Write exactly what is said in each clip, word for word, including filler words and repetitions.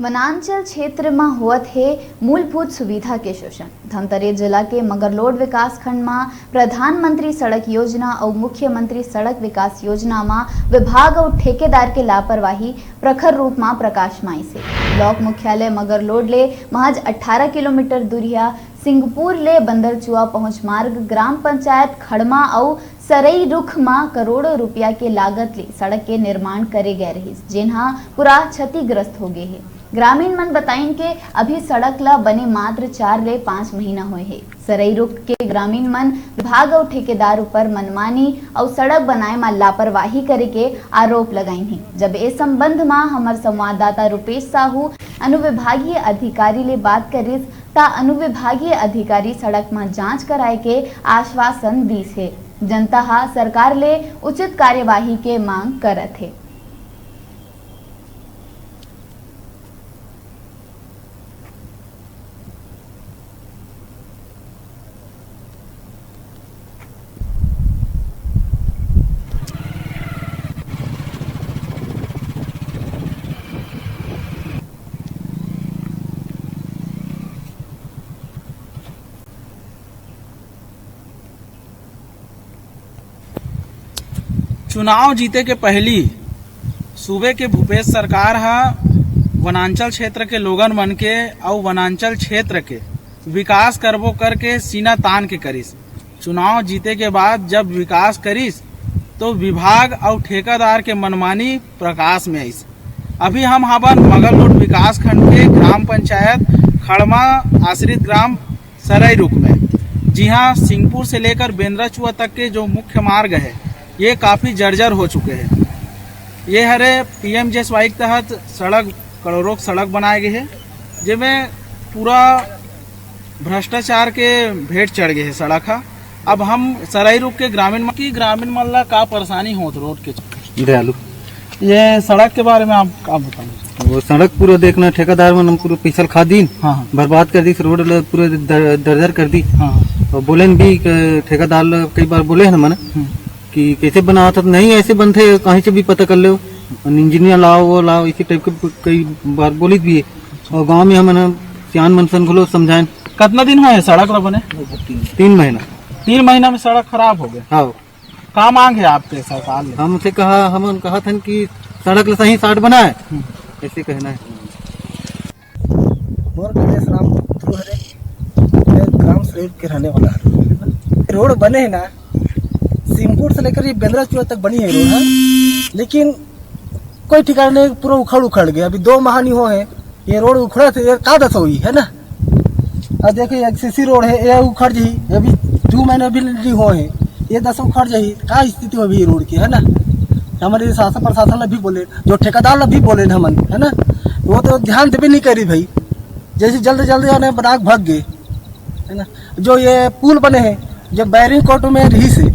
वनांचल क्षेत्र म होवत हे मूलभूत सुविधा के शोषण। धमतरी जिला के मगरलोड विकासखंड म प्रधानमंत्री सड़क योजना अउ मुख्यमंत्री सड़क विकास योजना म विभाग अउ ठेकेदार के लापरवाही प्रखर रूप म प्रकाश म आइस हे। ब्लॉक मुख्यालय मगरलोड ले महज अठारह किलोमीटर दूरिहा सिंगपुर ले बंदरचुआ पहुंच मार्ग ग्राम पंचायत खड़मा अउ सरई रुख म करोड़ों रुपया के लागत ले सड़क के निर्माण करे गए रहिस, जेन ह पूरा क्षतिग्रस्त हो गे हे। ग्रामीण मन बताइन के अभी सड़क ल बने मात्र चार ले पाँच महीना होए हे। सरई रुख के ग्रामीण मन विभाग अउ ठेकेदार ऊपर मनमानी अउ सड़क बनाए म लापरवाही करे के आरोप लगाइन हे। जब ए संबंध म हमर संवाददाता रुपेश साहू अनुविभागीय अधिकारी ले बात करिस, त अनुविभागीय अधिकारी सड़क म जांच कराए के आश्वासन दीस हे। जनता ह सरकार ले उचित कार्यवाही के मांग करत हे। चुनाव जीते के पहली सूबे के भूपेश सरकार ह वनांचल क्षेत्र के लोगन मन के अउ वनांचल क्षेत्र के विकास करबो करके सीना तान के करिस। चुनाव जीते के बाद जब विकास करिस, तो विभाग अउ ठेकेदार के मनमानी प्रकाश में आइस। अभी हम हाबन मगरलोड विकास खंड के ग्राम पंचायत खड़मा आश्रित ग्राम सरई रुख में, जिहां सिंगपुर से लेकर बेंदराचुआ तक के जो मुख्य मार्ग है, ये काफी जर्जर हो चुके हैं। ये हरे पीएमजीएसवाई के तहत सड़क, करोड़ों के सड़क बनाए गए हैं, जेमे पूरा भ्रष्टाचार के भेंट चढ़ गए है सड़क हा। अब हम सरई रुख के ग्रामीण मन, कि ग्रामीण मन ला का परेशानी होत रोड के? दयालु, ये सड़क के बारे में आप का बताना? वो सड़क पूरा देखना, ठेकेदार मन पूरा पैसा खा दीन, हाँ, हाँ। बर्बाद कर दी, रोड ल पूरा दर-, दरदर कर दी। हाँ, हाँ। और बोले न भी क-, ठेकेदार ल कई बार बोले हैं ना मन हम्म। कि कैसे बनावत हत, नहीं ऐसे बनथे, कहीं से भी पता कर लो, इंजीनियर लाओ, वो लाओ, इसी टाइप के कई बार बोलिस भी है। और गांव में हमन सियान मनसन घलो समझाएन। कितना दिन होए सड़क ला बने? तीन महीना। तीन महीना में सड़क खराब हो गया। हाँ। का मांग है आपके सरकार ले? हमसे कहा, हमन कहा थन कि सड़क ला सही साट बनाए, हम्म। ऐसे कहना है। मोर गणेश राम ध्रुव हरे, मैं ग्राम सरेई के रहने वाला हूँ। रोड बने है ना, सिंगपुर से लेकर ये बेंदरा चुआ तक बनी है रोड, हाँ। लेकिन कोई ठिकाना नहीं, पूरा उखड़ उखड़ गया। अभी दो माह नहीं हुए हैं, ये रोड उखड़ा थे, ये का दशा हुई है ना। अब देखो, ये सीसी रोड है, ये उखड़ जाही, ये भी दो महीने भी नहीं हुए हैं, ये दशा उखड़ जाही, का स्थिति होगी ये रोड की, है ना। हमारे शासन प्रशासन ने भी बोले, जो ठेकेदार ने भी बोले ना हमन, है ना, वो तो ध्यान देवे नहीं करी भाई, जैसे जल्दी जल्दी उन्हें बना के भाग गए, है ना। जो ये पुल बने हैं, जो बैरिंग कोट में रही से,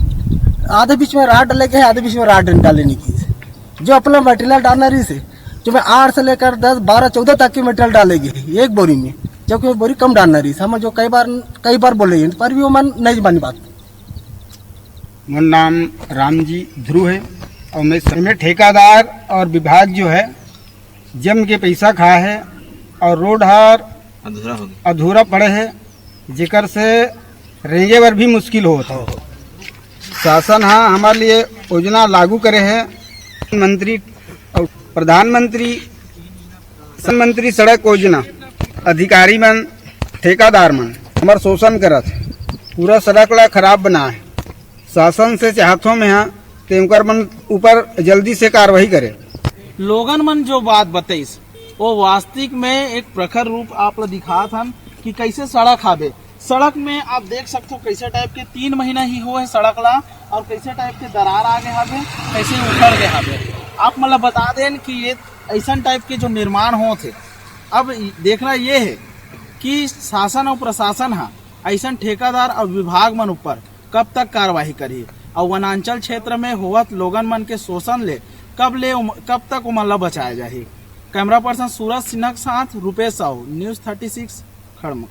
आधे बीच में राड डाले गए, आधे बीच में राड डाले नहीं की। जो अपना मटेरियल डालना रही से, जो मैं आठ से लेकर दस, बारह, चौदह तक की मटेरियल डालेगी एक बोरी में, जबकि वो बोरी कम डालना रही से। हम जो कई बार, कई बार बोले हैं, पर भी वो मन नहीं मानी बात। मोर नाम रामजी ध्रुव है और मैं, मैं ठेकेदार और विभाग जो है, जम के पैसा खा है और रोड हर अधूरा हो गया। अधूरा पड़े है, जेकर से रेंगे बर भी मुश्किल होत है। शासन हा हमारे लिए योजना लागू करे है, मंत्री और प्रधानमंत्री, प्रधानमंत्री सड़क योजना, अधिकारी मन, ठेकेदार मन हमार शोषण करत है, पूरा सड़क ला खराब बना है। शासन से चाहत हो मैं हा, ते उनकर मन ऊपर जल्दी से कार्रवाई करे। लोगन मन जो बात बतइस, वो वास्तविक में एक प्रखर रूप आप ला दिखात हन कि कैसे सड़क हावे। सड़क में आप देख सकते हो कैसे टाइप के तीन महीना ही हुए है सड़क ला और कैसे टाइप के दरार आ गए हावे, कैसे उखड़ गए हावे। आप मन ला बता देन कि ये ऐसन टाइप के जो निर्माण होत है, अब देखना ये है कि शासन और प्रशासन हा ऐसन ठेकेदार और विभाग मन ऊपर कब तक कार्यवाही करही और वनांचल क्षेत्र में होवत लोगन मन के शोषण ले कब ले उम-, कब तक उमन ला बचाया जाही। कैमरा पर्सन सूरज सिन्हा के साथ Rupesh Sahu, news thirty six, खड़मा।